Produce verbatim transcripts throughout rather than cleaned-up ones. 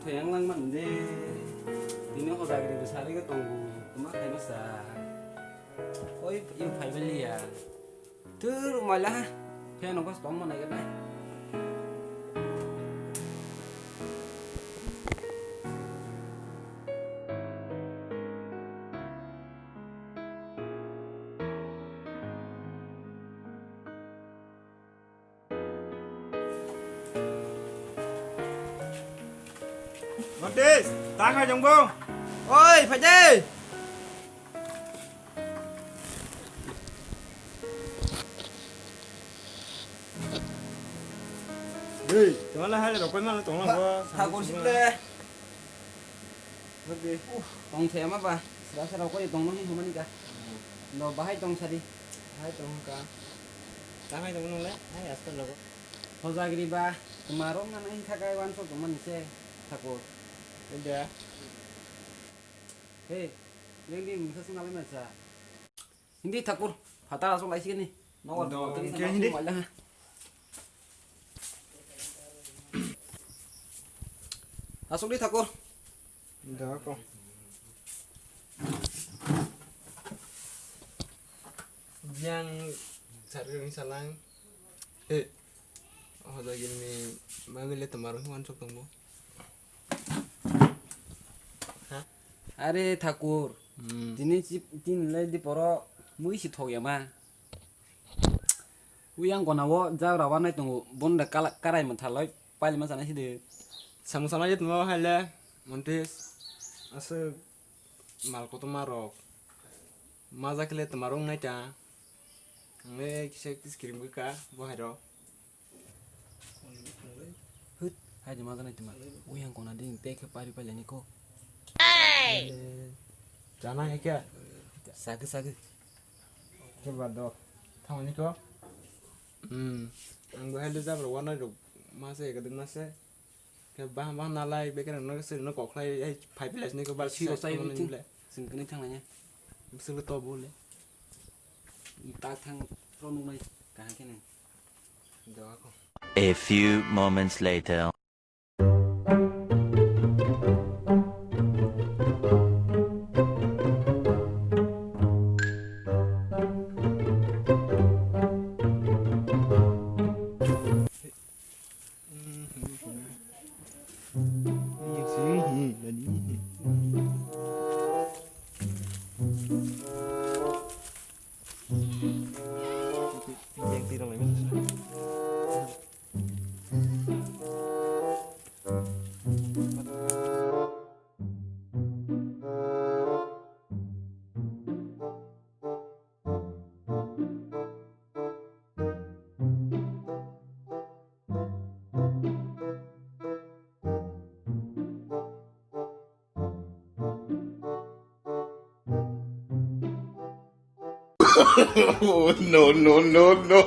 Thayang lang man de. Tini hodagri bwsari go tongo. Tuma khai bwsa. Oi, yung phai baliya. Tur maila ha. Pheno kos tong mana gana. Notice, ta khai jongbo. Oi, phaide. Ei, tongla hai rokoi ma tongla bo. Tha kursi ple. Notice. Tong thaya ma ba. Sra sra rokoi tong no hin humani ka. No bahai tong sari. Hai tong ka. Ta khai tong nole. Hai aspa logo. Hojagri ba, tuma rok nana hin thakai wansok tongmani se, Thakur. Ida. Hey, yang di mungsa sung alai masa. Hindi Thakur, phatar asok lai sikini. Nokar. Do, tini hingke sana hindi. Sung maila ha. Asok di Thakur. Da ko. Yang sargini salang. Eh, oh lagi ni mami le tamaru wansok tongbo. Ha? Are Thakur, hmm. Tini chip, tini le di poro mui si thok ya ma. Uyang kona wo jabra wanai tongo, bonda kala-, karai manthaloi, paili ma sana sidi. Samung sana yet mo haile, montis, ase mal kotorma rok. Ma jakile toma rok nai ta. Ang le kisa kiskirim ka, bo hai rok. Hut, hai de ma janai tuma. Uyang kona ding te khe pari paili ni ko. Jana hai kya? Sagi, sagi. Ke bad do. Thang ni ko. Hmm. Ang bo hai le jabra wanai rok ma se, gadung ma se. Khe baham baham nalai, bekhe rang no siri no kok khlai, ai phai pila sini ko bal siro siro sai tongmani biting. Bile. Sini kini thang nanya. Bising le to bole. Tak thang pro nung nai kaham khe nai. Jawa ko. A few moments later. Oh, no, no, no, no.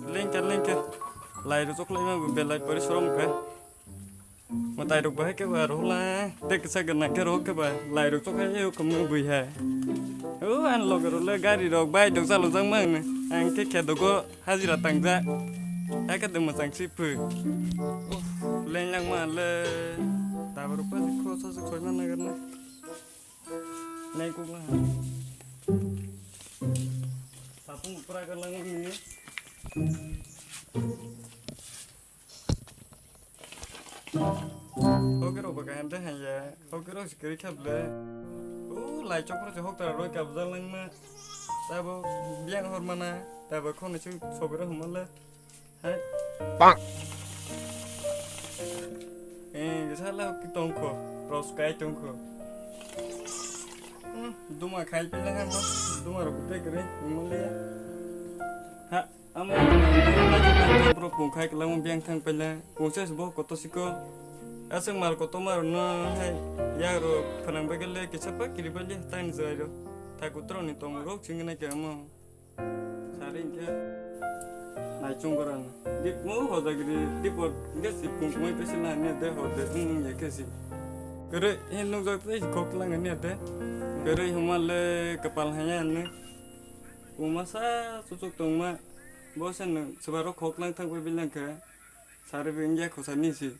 Lengkha, lengkha. Lai rok choklai ma belai pori sorom kha. Mwtai rok bahai khe ba rohla. Tei kisa gana khe roh khe ba lai rok choklai yo khamu bui hai. O, ani loge rok le gari rok, bike rok chalok jak mang. Ang khe khe dogo. Hajira tangja. Hai khe de mwchang si phu. Uff, leng yang ma le. Tabur pa si kho sa si khoi ma nagar na. Leng kuk ma. Sapung pura ka lang ni. Hoke rok bwkha hente hanya, hoke rok se kwrwi kha ble. O lai chok rok se hoktra roi kabjak langma. Tabo biyang hor mana, tabo khoni se sobiro hwnma le. Hai. Bang. Eh, sala hoki tongkho, roskai tongkho. Hmm, duma khai pele ha ma, duma rok kutai kwrwi hwnma le. Ha. Amo bro pung khai kwlangma biyang thang paila pungsa se bo koto siko. Aswk mal kotorma rokno hai yak rok phanang bagwi le kisa pa kiri bali tang ni jwrai rok. Thakur ni tong rok chwng nai khe amo. Sari hinkhe. Naichung gorang. Dipmu hojagiri dipor, desi pung kumai pesi na ne de ho de, hmm, ya kesi. Kere hin nukjak tei khok lang ne de. Kere huma le kapal haya ne. Kuma sa susuk tongma. Bo sen sebaro khok lang thang bai bilang khe. Sari bingya khosa ni si.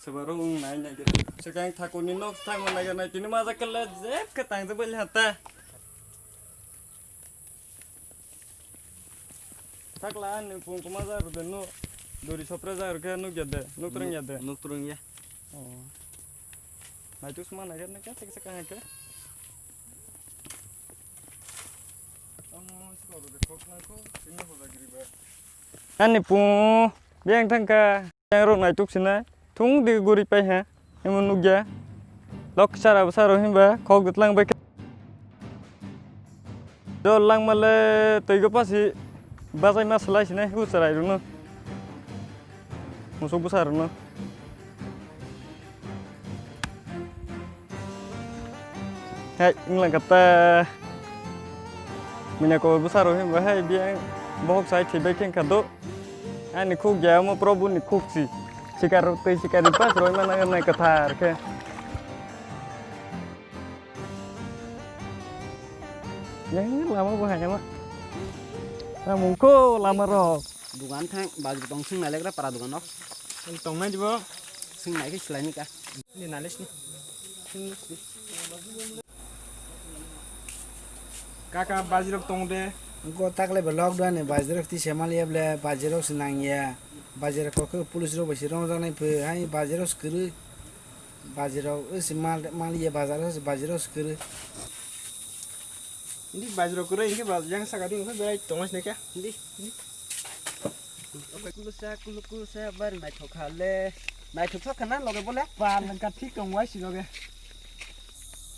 Sebaro wng nai nai khe. Sekang thakurni nok thangma nai nai tini majak kele jeb khe tangjak bai hata. Thakla ani pung kuma jar de no. Duri sopra jar khe nuk ya de, nuk trong ya de. Nuk trong ya. Oh. Nai tus ma nai khe nai khe thik sekang khe. Ani pung biang thangka. Yang rok naituk sinai. Thung di guri pai ha. Emo nukya. Lok sara bwsa rok hinba khok de tlang bai kha. Jol langma le twi go pasi bachai ma slai sinai hu chwrai rok no. Musuk bwsa rok no. Hai wnglang kata. Mina ko bwsa rok hinba hai biang bohok sai thwi bai khe kha do. Ani khuk ya mo Prabhu ni khuk si. Sikar rok twi sikar ni pas roi mana nai kathar khe. Yang lama bo hai ma. Amung ko lama rok. Dugan thang bajri tong sing nai legra para dugan rok. Tong nai dibo. Sing nai khe slai ni ka. Ni nai le sini. Kaka bajirok tong de. Go takle be lockdown ni bajirok ti semal ye ble bajirok se nang ya. Bajirok kok police rok bai se rong jang nai phe hai bajirok se kwrwi. Bajirok se mal mal ye bazar se bajirok se kwrwi. Hindi bajirok kwrwi hingke baj yang saka di hingke berai tong nai ka. Hindi. Kulusa, kulu, kulusa, bari naithok kha le. Naithok sok khana loge bole. Ba, lengka thik tong wai si loge.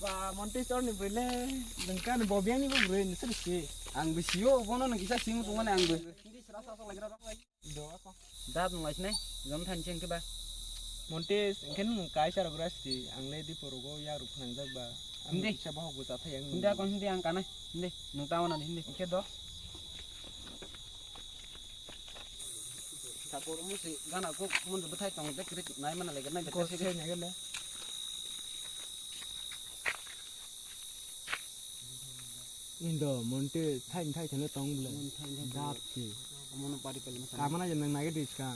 Ba, Monte chor ni bole. Lengka ni bobiang ni bo bwrwi ni sir si. Ang bisi yo, bono nang kisa sing tong mane ang bo. Hindi sra sa sok lagira rok lai. Do ako. Dab nung lai sinai, jom than chen ke ba. Monte, engke nung kaisa rok ras si, ang le di porogo ya ruk nang jak ba. Ang hindi. Kisa bohok bo cha thai ang. Hindi ako hindi ang kanai. Hindi, nung ta wana hindi. Engke do. Thakur musi gana kuk mun bwthai tong de kri nai mana lege nai de kri. Indo monte thai thai thane tong bole. Dap si. Amono pari pali masa. Kamana jan nang nai de ska.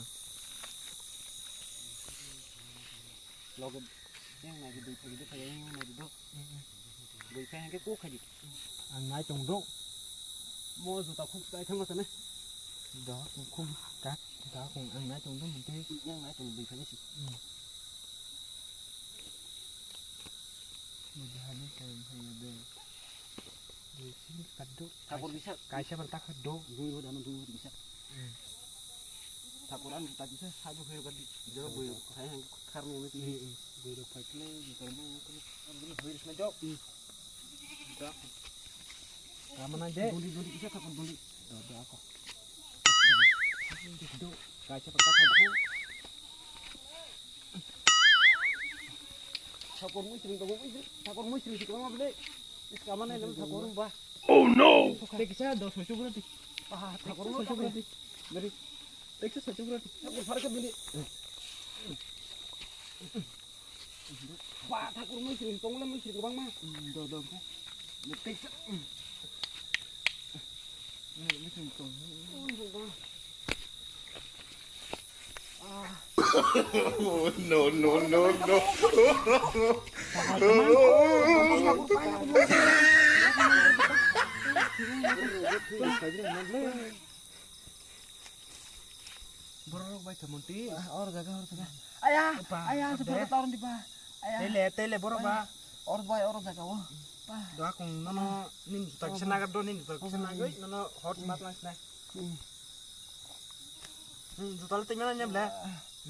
Logo yang nai de thai de thai yang nai de do. Bui phai hangke kok khaidi. Ang nai tong do. Mo juta khuk tai thang masa ne. Da khuk ka. Da khuk ang nai tong do mute. Yang nai tong bui phai si. Mo jahani kai phai de. Bui si kaddo. Thakur bisa. Kaisa bar ta kaddo. Dui ro dano dui ro bisa. Thakur an ta bisa saju phai kaddi. Jero bui phai hangke khar mo mute. Bui ro phai kle bui phai mo kle. An dun hoi risna jok. Kamana je? Dundi, dundi, kisa thapon dundi. Do, do, ako. Do, kaisa pata thapon. Thapon mui sring tongo, mui sring, thapon mui sring si kwbangma bwle. Is kamana nang thapon ba. Oh no! Te kisa dos soiso gura di. Ah, thapon soiso gura di. Dari. Te kisa soiso gura di. Thapon pharka dundi. Ba, thakur mui sring tongla mui sring kwbangma. Do, do, do. Ni teisa. Mui sring tong. Oh, no, no, no, no. Borok bai kha monti. Ah, or jaga, or jaga. Aya, aya, se bhai, taron di ba. Aya. Tele, tele, borok ba. Or bai, or jaga o. Ba. Doa kong nono nin juta kisa nagar do, nin juta kisa nagoi, nono hot mat mas na. Hmm, juta le tingna nyam le.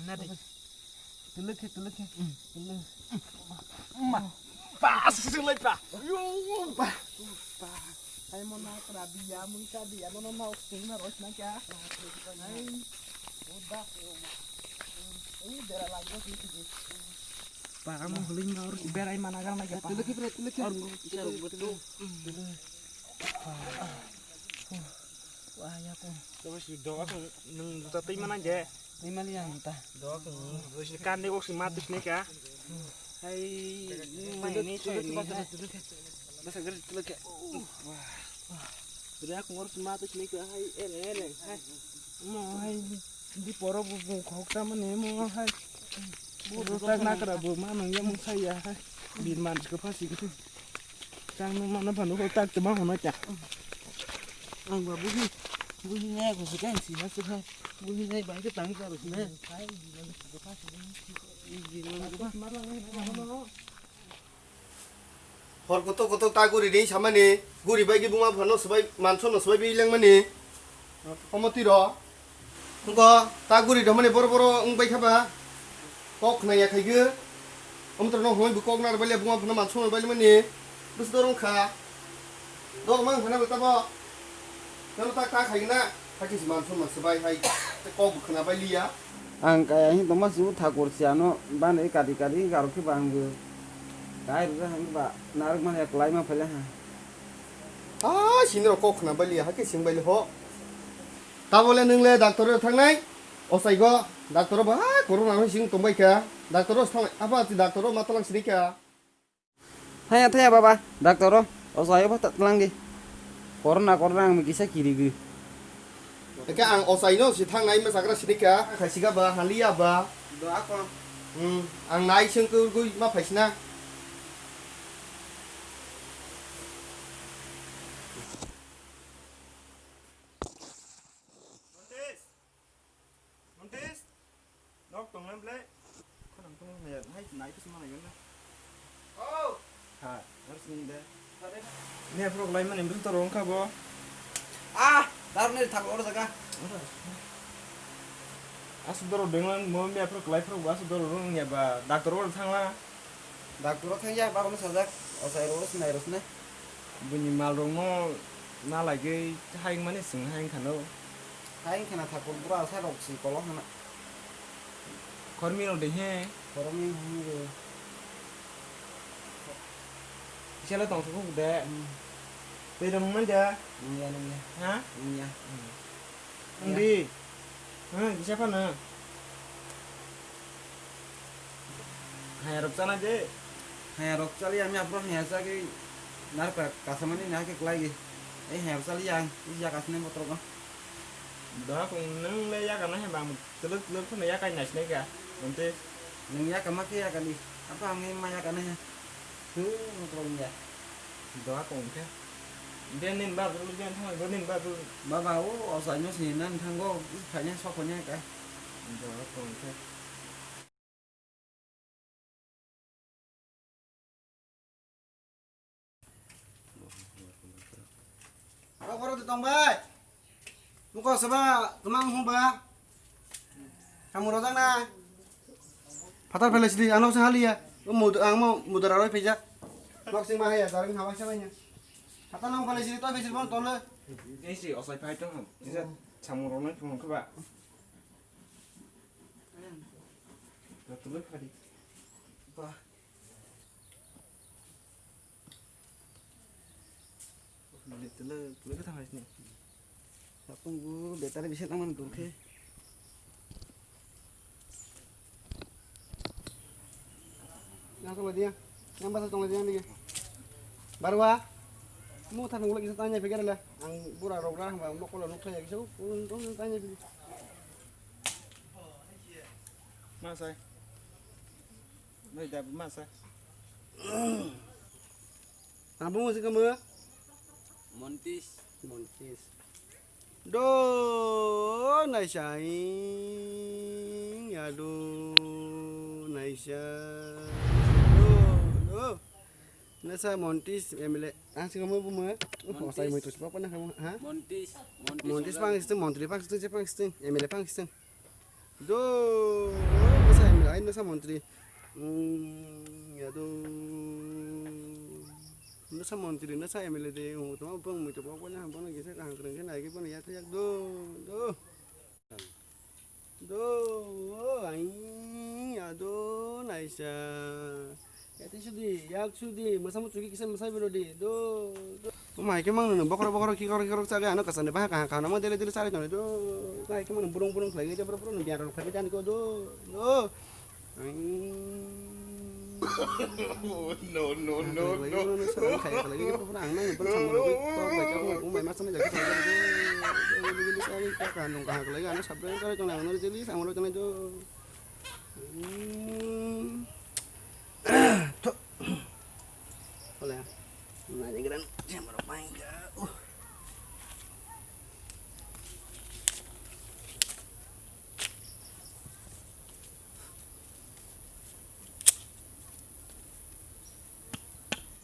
Na di. Tuluk khe, tuluk khe. Tuluk. Ma. Ba, susu lai ba. Yo, ba. Ba. Ai mo na tra biya, mui ta biya, no no no, sing na rois na kya? Ai. Udah. Ini dera lagi sih. Ba, amo huling na or berai mana gar na kya? Tuluk khe, tuluk khe. Or bisa betul. Tuluk. Wah, ya ko. Coba si doa ko nung juta tei mana je? Tei mali yang ta. Doa ko nung juta si kan de ko si mati sini ka. Hai, mai ni so ni hai. Basa gari tu lagi. Wah. Doa ko ngor si mati sini ka. Hai, ele ele. Hai. Mo hai. Di poro bu bu khok ta mani mo hai. Bu ro tak na kra bu ma nang ya mo sai ya hai. Bin man ko pasi ko. Tang nung mana phano ko tak tebang hono cha. Ang ba buhi, buhi nai ko se kan si ha se ha. Buhi nai ba ke tang ka ro ne. Hor koto koto ta guri dei samani, guri bai di buma phano swbai, manso no swbai bi lengmani. Omo tiro. Wngkha ta guri rwmani boro boro wng bai kha ba. Kok khna ya khai gwi. Omo toro no hwnwi bo kok nar bai le buma phano manso no bai le mani. Bwswk dor wng kha. Dor mang khna bo tabo. Tamo ta ta khai na. Hakhe se manso manso bai hai. Te kok bo khna bai liya. Ang kaya hin tongma su thakur siya no bani kadi kadi garok khe ba ang bo. Kai rwja hang ba narwk mani kwlai ma phaile ha. Ah, sini rok kok khna bai liya hakhe sing bai le ho. Tabole nwng le doctor o thangnai, ochai go, doctor o ba corona hwnwi sing tongbai kha, doctor o thangnai, abo ati doctor o ma talang sini kha. Thaya, thaya baba, doctor o, ochai o ba ta-, talang di. Corona, corona ang kisa kiri gwi. Eke ang ochai no si thangnai ma chagra sini kha, khai sika ba, haliya ba. Do ako. Hmm, ang nai sing kwi ma phaisina. Montis! Montis! Nok tong na ble? Khorang tong na ya, hai nai kis mana yun na? Oh! Ha, harus ni de. Ni aprok lai mani bru to rong kha bo. Ah, dar ni thak lor jaga. Asu doro denglang mo mi aprok lai prok asu doro rong ya ba doctor wal thangla. Doctor o thangya, ba kono sajak, ochai rok sinai rok sine. Bini mal rok no na lagwi hayung mani sing hayung khano. Hayung khana thakur bura sa rok si kolo hana. Khormi rok de he. Khormi hwnwi. Kisa le tong thok de. Hmm. Tei rok man de. Nungya, nungya. Ha? Nungya. Hmm. Undi. Hmm, kisa phano. Haya rok chana je. Haya rok chali ami apro haya chagi nar ka kasamani na ke klai ge. Ei haya rok chali yang, i ya kasne motor ko. Doha kung nung le ya kana he bang teluk teluk phano ya kai nai sinai ka. Unte. Nung ya kama ke ya kali. Apa ang ma ya kana he. Hu, motor ya. Doha kung khe. Dia nin ba bru, dia thang ba nin ba bru. Baba, o, o sa nyo si nan thang go, i kha nya sok ko nya ka. Doha kung khe. Ba, boro de tong bai. Muko saba, kemang hung ba. Kamu rojak na. Phatar phelai sidi, ano se haliya. O mud-, ang mo mudar aroi pheja. Nok sing ma haya, sarang hawa sa banya. Phatar nang phelai sidi, to besi bon tole. Ei si, osai phai tong. Jisa, samu rok nang thung khe ba. Tole phadi. Ba. Tole, tole khe thang hai sini. Sapung bu battery bisa tang man dul khe. Yang tong dia. Yang basa tong dia ni. Barwa. Mu thang ulo kisa tanya pikir le. Ang bura rok ra hamba nok kolo nok thaya kisa. Tong tanya pikir. Ma sai. Noi da ma sai. Abo mo se kamo? Montis. Montis. Do naisa ing ya do naisa. Do, do. Nasa Montis M L A. Ang se kamo bumo? Montis. Osai moi to sipa pana kamo, ha? Montis. Montis Montis M L A. Pang sistem, montri pang sistem, je pang sistem, M L A pang sistem. Do, nasa M L A, ai nasa montri. Mm, ya do. Nasa montri, nasa M L A de, oh, tama bang mutu bang bana bana gisa kahang kereng kena agi bana yak yak do, do. Do, ai, ya do, naisa. Yati sudi, yak sudi, masa muchuki kisa masai bero di, do, do. Mai ke mang nang bokhorok bokhorok kikorok kikorok chagwi ano kasani baha kaha kaha nang dele dele chari tong do. Mai ke mang burung burung khlai de burung burung biar rok khlai de ani ko do, do. No, no, no, no. Ang nang pun sama rok tok bai ka umai masa na jaga. Dele dele chari kaha nang kaha khlai ano sabra kare tong ano dele sama rok tong do. Hmm. Tuh. Boleh. Nah, ini keren. Saya mau main ke. Uh.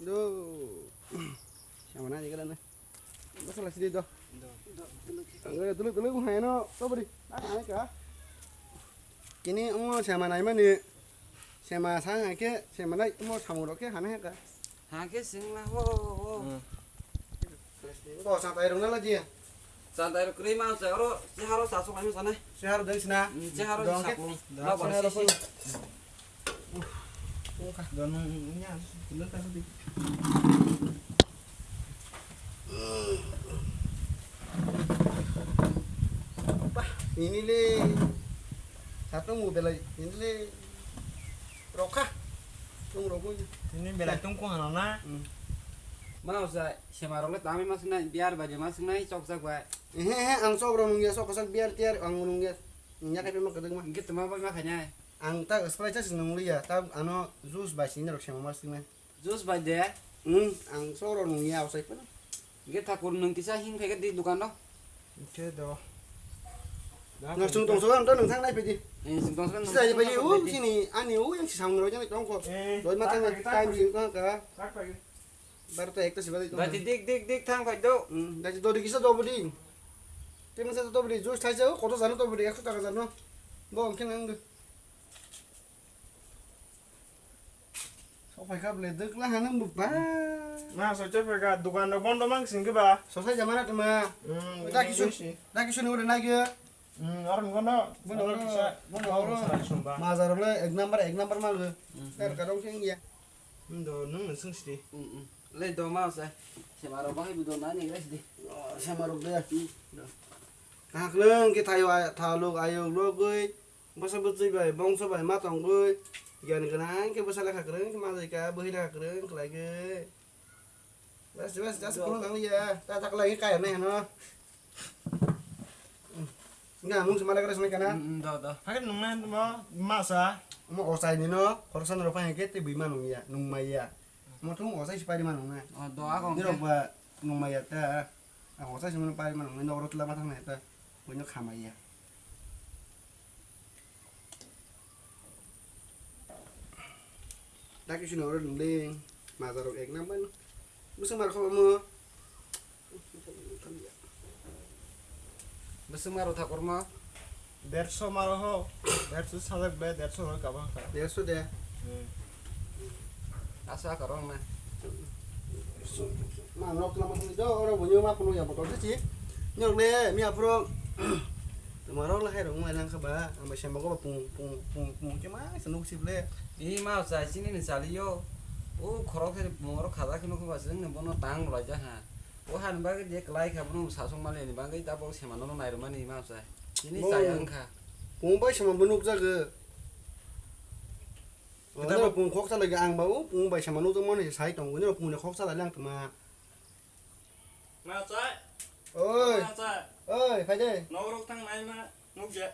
Duh. Siapa nanya keren? Basa lasi di do. Dulu, dulu, dulu, hai no, to beri. Ah, hai ka. Kini omo sema nai mani. Sema sa hai ke, sema nai omo samung rok ke hana hai ka. Ha ke sing la ho, ho. Hmm. Bo sa tai rung na la di. Sa tai rung kri ma sa oro, si haro sa su kai sa nai. Si haro deng sina. Hmm, si haro dong sa ke. Kung. Dong, la si bor haro si. Pun. Donung nya, dulu kan di. Bah, ini le. Satu mu belai, ini le. Rokha. Tung rokha. Ini belai tung kung ano na. Hmm. Mana usai, sema rok le tami mas nai, biar baje mas nai, chok chak bai. Eh, eh, ang chok rok nung ya, chok chak biar tiar, ang nung ya. Nung ya kai pe ma kadang ma. Git ma bai ma khanya. Ang ta Sprite sa nung liya, ta ano juice bai sini rok sema mas nai. Juice bai de? Hmm, ang soro nung ya usai pun. Ge thakur nung kisa hing phege di dukan ro. Oke do. Nang sung tong so am to nung thang nai pedi. Eh, sung tong so nung. Sisa ye pedi u sini ani u yang si sang ro jang tong ko. Eh, doi ma thang time sing tong ka. Bar ta ekta siba di tong. Dati dik dik dik thang phai do. Hmm, dati dori kisa do bodi. Te masa do bodi juice thai sa ko to jano to bodi ekso taka jano. Bo ang khe nang. Sok phai kha ble dwkla hanang bo ba. Na soi choi phai kha dukan rok bondo mang sing khe ba. Sosai jama na tuma. Hmm, da kisu, da kisu ni ore nai ge. Hmm, oro ni bondo. Bondo oro, bondo oro. Sara sumba. Mazar le ek number, ek number mal ge. Hmm. Ter ka dong sing ya. Hmm, do nung nung sing sidi. Hmm, hmm. Le do ma sa. Sema rok bahai bu do na ni ge sidi. Oh, sema rok de. Hmm. Do. Kahak leng ke thayo thaluk ayuk logoi. Bwsa bwtwi bai bongso bai ma tongwi giyan gwnang khe bwsa lekha kwrwng khe manjai kha, bwhwi lekha kwrwng khlai khe. Bas, bas, just khulum nang ya. Ta ta khlai khe kaya nai hano. Nga mung se malak res nai kana. Mm, mm, do, do. Hakhe nung nai mo masa. Mo osai ni no, khoroksa no phai khe tei bui ma nung ya, nung mai ya. Mo thung osai si pari ma nung na. Oh, do, a kong. Ni rok ba nung mai ya ta. A osai si mo pari ma nung na, no ro tla ma thang na ta. Bui no khamai ya. Daki sini oro nungling, mazarok ek nang ban. Bwswng mar kho omo. Bwswng maro thakorma. Derso maro ho. Derso sajak be, derso ho kaba kha. Derso de. Hmm. Asa karong na. Ma nok tla ma tla jo oro bunyo ma phunu ya botol si. Nyok le mi aphro. Tuma rok le hai rong mai lang kha ba. Ang bai sem bago ba pung pung pung pung ke ma se nuk sip le. I ma sa sini ni sali yo. O khorok se pung oro khaja kheno kha ba se ne bono tang lai ja ha. O han ba ge je klai kha bono sa song ma le ni ba ge ta bo se ma no nai ro ma ni ma sa. Sini sa yang kha. Pung bai se ma bo nuk ja ge. Kita ba pung khok sa lagi ang ba o pung bai sama nuk tong mani sai tong ni pung ni khok sa lagi ang tuma. Ma chai. Oi. Ma chai. Oi, khai dai. Nok rok thang nai ma nuk ya.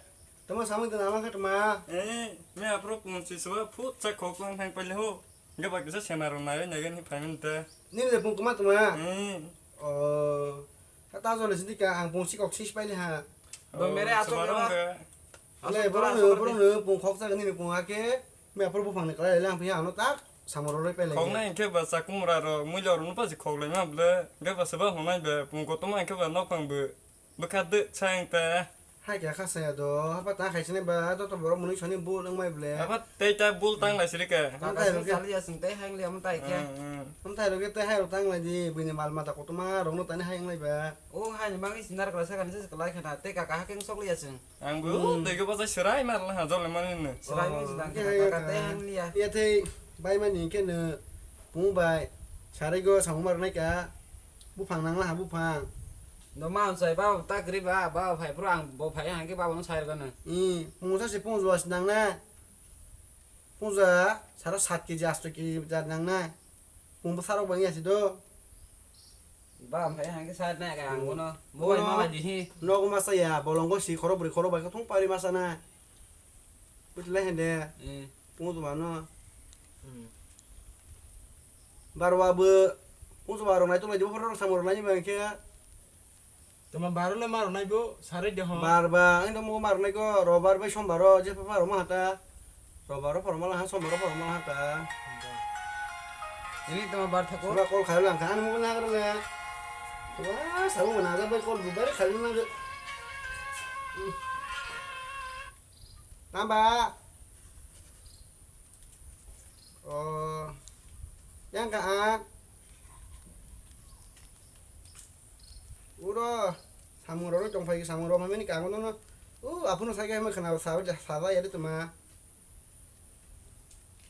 Tama samung tana ma kha tuma. Eh, me apro pung si so phut sa khok lang thang pale ho. Ga ba kisa sema rok nai nai ga ni phai min ta. Ni le pung kuma tuma. Eh. Oh. Kha ta jole sidi ka ang pung si kok sis pai le ha. Bo mere ato ga. Ale borok no borok no pung khok sa ni pung ha ke. Me aphuru buphang ni kwlai le ang phiya ano tak samoro roi pele. Khok nai khe ba chakung ra ro muilo ro no pasi khok lai ma ble ge ba seba honai be pung koto ma khe ba nok phang be bwkha de chang ta. Hai kya kha saya do hapa ta khai sini ba to to borok muni sani bul ang mai ble. Apa tei ta bul tang lai sili ka. Kaka sing sali ya sing tei hang le am tai khe. Am tai ro ge tei hai ro tang lai di bini mal mata koto ma rong no tani hai ang lai ba. O hai ni mangi sinar kala sa kan se kala khana tei kaka ha keng sok le ya sing. Ang bo tei ge ba sai serai mar la ha jol mani ne. Serai mi sidang kaka tei hang le ya. Ya tei. Bai mani khe no pung bai sarai go samung mar nai ka. Buphang nang la ha buphang. No ma sai ba ta kri ba ba phai pro ang bo phai hang ke ba no sai ga no. I pung sa se pung juas nang na. Pung ja sara sat kg asto kg jar nang na. Pung bo sarok bang ya si do. Ba phai hang ke sai na ka ang no. Bo bai ma ba di hi. Nogo masa ya bolongo si khoro bri khoro bai ka thung pari masa na. Butla hende. Eh. Pungu tu mano. Hmm. Barwa bo. Pungu tu barwa nai tu mai di bo phoro samor nai ba khe. Tama baro le maro nai bo sare de ho. Bar ba ang to mo mar nai ko robar bai sombar ro je pa ro ma hata. Robar ro phoro ma la ha sombar ro phoro ma la ha ta. Ini tama bar thako. Sura kol khayo lang kha ang mo na gar le. Wa sabu na ga bai kol bu bar khayo na. Tamba. Oh. Yang ka a. Uro. Samung rok tong phai samung rok mani ka ngono. U apuno sai ka ma khana sa sa ya de tuma.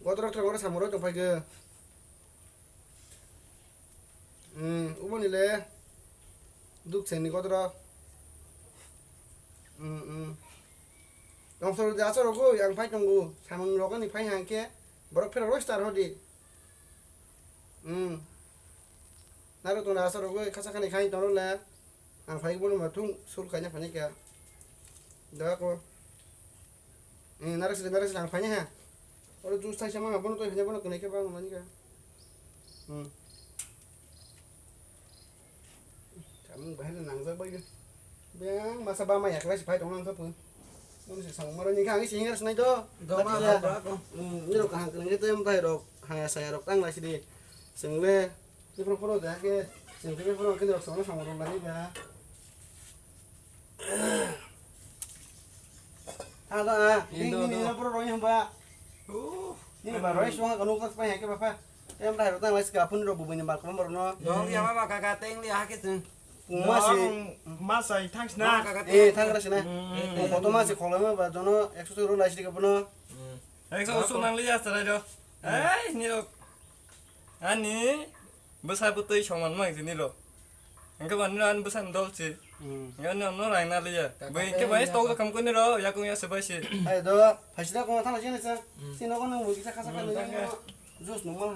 Godro tro samung rok tong phai ge. Hmm, uboni le duk seni kodro. Hmm, hmm. Tong soro de asoro go yang phai tongo. Samung rogani phai hang khe borok phero roister hodi. Hmm. Naro tong asoro go khasa khani khai tong le. Ang phai bono ma thung sul kaina phani kya. Da ko. Eh, nara sida, nara sida, ang phai ha. Oro juice thai sama, bono to phai, bono kwnai khe bang mani ka. Hmm. Samung bahai nang jak bai. Bang masa ba ma yakla si phai tong nang ka pu. Bono si samung maro ni ka, ang si hingar snai do. Do ma Mati ya. Ba ko. Hmm, ni rok kahang kwnai khe tem tai rok, ha saya rok tang lai si di. Sing le. Tei phoro phoro da khe, chwng tei phoro khe rok sono samung rok nani ba. Ah, da, ah, Indo, nini, nini do. Phoro roi hamba. Uh. Nini ba roi suang ka nuk tak pai ke ba pha. Em dai rok tang lai ska phun rok bu bini ba kom rok no. Dong ya ma ba ka ka teng li ha ke chwng. Pung ma si. Dong, ma sai thang sna. Ma ka ka Eh, teng. Thang ra sina. Hmm. Pung koto ma si kholo ma ba jono ekso rok lai si ka bono. Hmm. Ekso usuk nang li ya sarai do. Hmm. Ai, ni rok. Ani bwsa bwtwi soman mang sini ro. Hingke mani ani bwsa ni dol si. Hmm. Hingke ani ano rang na liya. Kaka bai hingke bai tei tok ya. Kam kuni ro, yakung ya sebai si. Ai do, phaisida kong thang sini sa. Hmm. Sino kono mui kisa kasa Hmm, kasa tang ya. Jus nung ma.